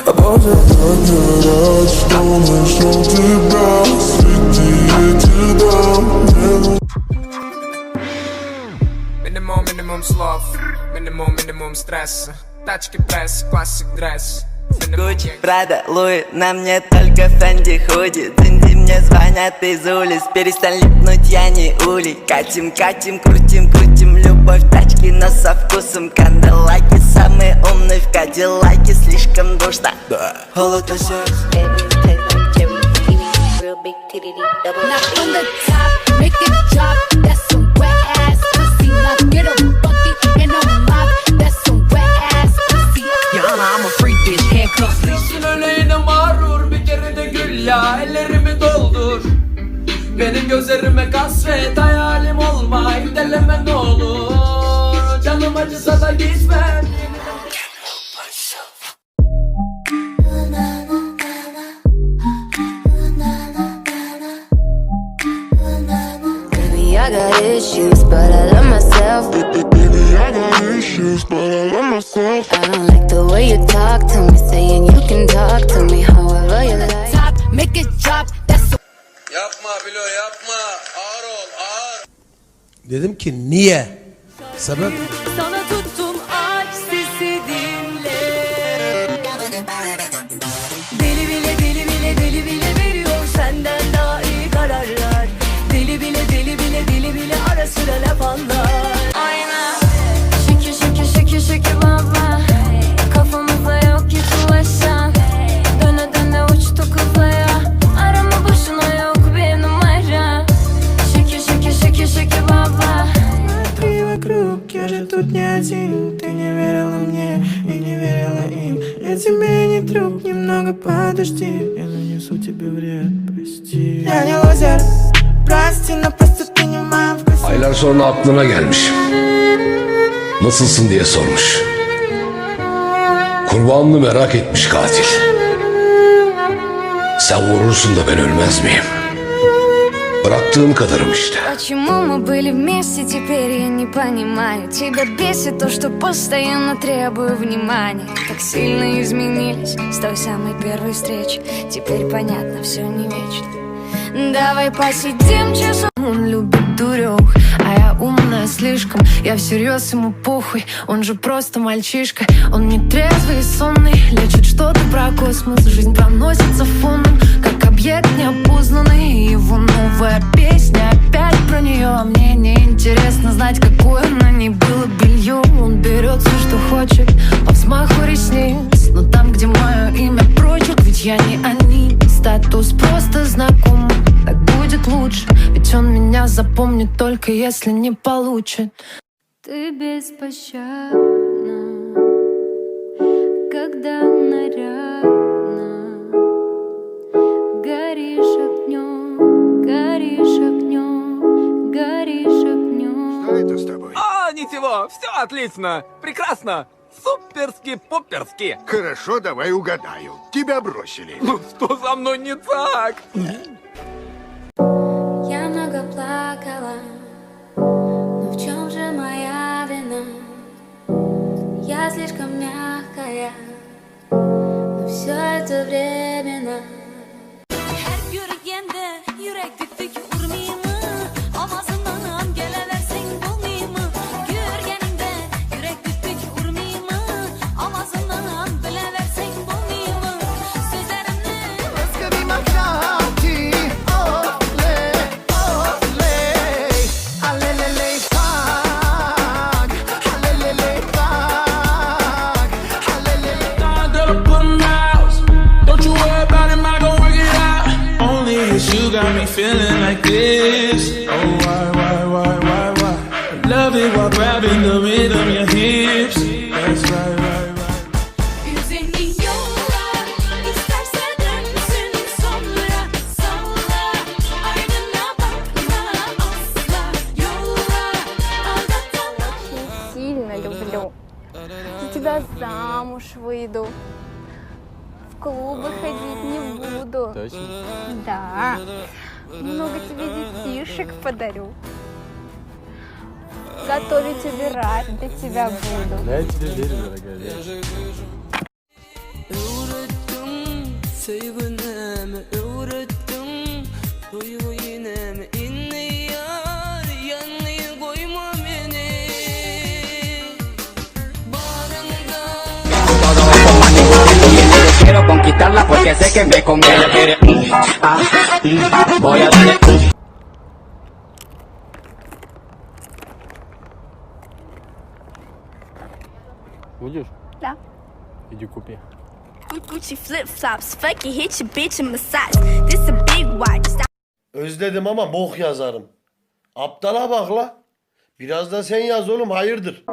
Обожаю рад, что нашел тебя Среди этих дам Мне Минимум, минимум слов, минимум, минимум стресса. Тачки пресс, classic dress. Gucci, Prada, Louis, на мне только Fendi худи Динди мне звонят из улиц, перестань липнуть, я не улей Катим, катим, крутим, крутим, любовь тачки, но со вкусом Канделаки, самый умный в Кадиллаке, слишком душно Холод на сердце Baby, taste like cherry, kiwi, real big titty, double Now from the top, make it drop. That's some wet ass pussy. Now get a bucket and a mop. That's some wet ass pussy. I'm a freak bitch, handcuffs. Sen öyleyine mağrur bir kere de gül ya ellerimi doldur Benim gözlerime kasvet hayalim olma İndeleme ne olur Canım acısa da gitmem Baby, I got issues, but I love myself. Baby, I got issues, but I love myself I don't like the way you talk to me, saying you can talk to me however you like. Top, make it drop. That's some Yapma Bilo yapma. Ağır ol ağır. Dedim ki niye? Sebep? Sana tuttum aç sesi dinle. Deli bile deli bile deli bile veriyor senden daha iyi kararlar. Deli bile deli bile deli bile ara sıra laf anlar. Oyna. Şükür şükür şükür şükür baba. Kafamıza yok hiç ulaşan. Döne döne uçtuk uzaya. Arama boşuna yok bir numara. Şükür şükür şükür şükür baba. Смотри вокруг, я же тут не один Ты не верила мне и не верила им Я тебе не друг, немного подожди Я нанесу тебе вред, прости Я не лузер, прости, но просто ты не в моем вкусе Aylar sonra aklına gelmiş. Nasılsın diye sormuş. Kurbanını merak etmiş katil. Sen vurursun da ben ölmez miyim? Bıraktığım kadarım işte. Почему мы были вместе, теперь я не понимаю Тебя бесит то, что постоянно требую внимания Так сильно изменились с той самой первой встречи Теперь понятно, все не вечно Давай посидим часов Он любит дурек, а я умная слишком Я всерьез ему похуй, он же просто мальчишка Он не трезвый и сонный, лечит что-то про космос Жизнь проносится фоном, как объект неопознанный И Его новая песня опять про нее А мне не интересно знать, какое на ней было белье Он берет все, что хочет, по взмаху ресниц Но там, где мое имя прочерк, ведь я не они Статус просто знакомый, так будет лучше Ведь он меня запомнит только если не получит Ты беспощадна, когда нарядно Горишь огнем, горишь огнем, горишь огнем Что это с тобой? А, ничего, все отлично, прекрасно, суперски-пуперски Хорошо, давай угадаю. Тебя бросили. Ну что со мной не так? Я много плакала, но в чем же моя вина? Я слишком мягкая, но все это временно. Her görgende yürek dük dük urmayı mı? Avazından geleversen bulmayı mı? Görgeninde yürek dük dük urmayı mı? Avazından bileversen bulmayı mı? Sözlerimle Don't you worry about him, I gon' work it out. Only it's you got me feeling like this. Oh, why, why, why, why, why? I love it while grabbing the rhythm, your hips. That's right, right, right. Üzeni yolla, isterse dönsün sonra salla. Ardına bakma asla yolla. Aldatamam. Сильно люблю. За тебя замуж выйду. В клубы ходить не буду. Точно? Да. Много тебе детишек подарю. Готовить, убирать для тебя буду. Я тебе верю, дорогая. Quiero conquistarla porque sé que me conviene. Ella quiere, mm, ah, mm, voy a darle, mm. Будешь? Да. Иди купи. Gucci flip flops, fuck it, hit your bitch in my socks. This a big watch. Özledim ama bok yazarım. Aptala bak la. Biraz da sen yaz oğlum hayırdır.